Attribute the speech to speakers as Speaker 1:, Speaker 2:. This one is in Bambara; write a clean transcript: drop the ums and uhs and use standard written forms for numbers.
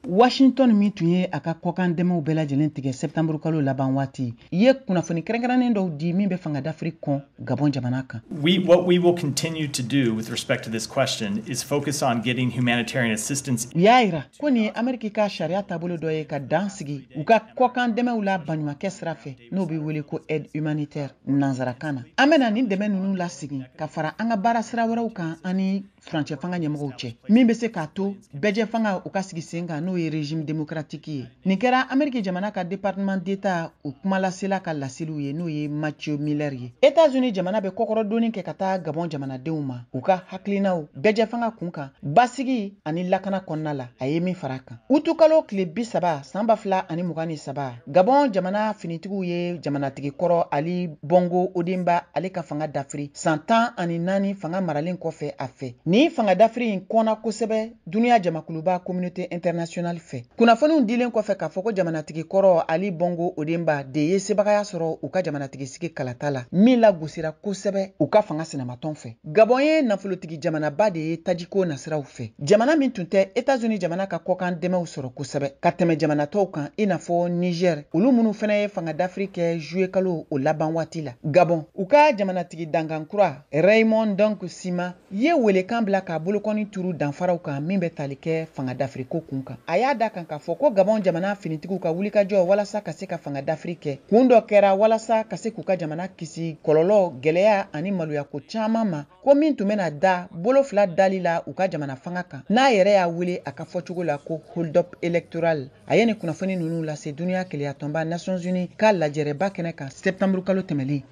Speaker 1: Washington min tun ye a ka kɔkan dɛmɛw bɛɛ lajɛlen tigɛ septembre kalo laban waati, ye kunnafoni kɛrɛnkɛrɛnnen dɔw di min bɛ fanga dafiri kɔn Gabon jamana kan.
Speaker 2: What we will continue to do with respect to this question is focus on getting humanitarian assistance.
Speaker 1: U y'a yira ko nin ye Ameriki ka sariya taabolo dɔ ye ka dan sigi u ka kɔkan dɛmɛw la baɲumankɛ sira fɛ, n'o bɛ wele ko aide humanitaire nansarakan na. An bɛna nin dɛmɛ ninnu lasigi ka fara an ka baara sira wɛrɛw kan ani furancɛ fanga ɲɛmɔgɔw cɛ, min bɛ se k'a to bɛɛjɛ fanga u ka sigi sen kan, n'o ye régime démocratique ye. Nin kɛra Ameriki jamana ka département d'État u kumalasela ka laseliw ye, n'o ye Matthew Miller ye. États-Unis jamana bɛ kɔkɔrɔdonni kɛ ka taa Gabon jamanadenw ma u ka hakilinaw bɛɛjɛ fanga kun kan basigi ani lakana kɔnɔna la, a ye min fara a kan. Utukalo tile 30 san 2023, Gabon jamana finitigiw ye jamanatigi kɔrɔ Ali Bongo Ondimba ale ka fanga dafiri san 14 fanga maralen kɔfɛ a fɛ. Ni fanga dafiri in kɔnna kosɛbɛ duniya jamakuluba communauté internationale fɛ. Kunnafoniw dilen kɔfɛ k'a fɔ ko jamanatigi kɔrɔ Ali Bongo Ondimba de ye sebagaya sɔrɔ u ka jamanatigi sigi kalata la, min lagosira kosɛbɛ u ka fanga sinamatɔn fɛ. Gabon ye nafolotigi jamanaba de ye tajiko nasiraw fɛ, jamana min tun tɛ États-Unis jamana ka kɔkan dɛmɛw sɔrɔ kosɛbɛ ka tɛmɛ jamana tɔw kan, i n'a fɔ Niger, olu minnu fana ye fanga dafiri kɛ juillet kalo o laban waati la. Gabon u ka jamanatigi dankan kura Raymond Ndong Sima ye welekan bila k'a bolokɔni turu danfaraw kan min bɛ tali kɛ fanga dafiriko kun kan. A y'a da kan k'a fɔ ko Gabon jamana finitigiw ka wulikajɔ walasa ka se ka fanga dafiri kɛ kun dɔ kɛra walasa ka se k'u ka jamana kisi kɔlɔlɔ, gɛlɛya ani maloyako caman ma, ko min tun bɛna da bolo fila dali la u ka jamana fanga kan, n'a yɛrɛ y'a wele a ka fɔcogo la ko hold-up électoral. A ye nin kunnafoni ninnu lase duniya keleyatɔnba Nations Unies ka lajɛrɛba kɛnɛ kan septembre kalo tɛmɛlen.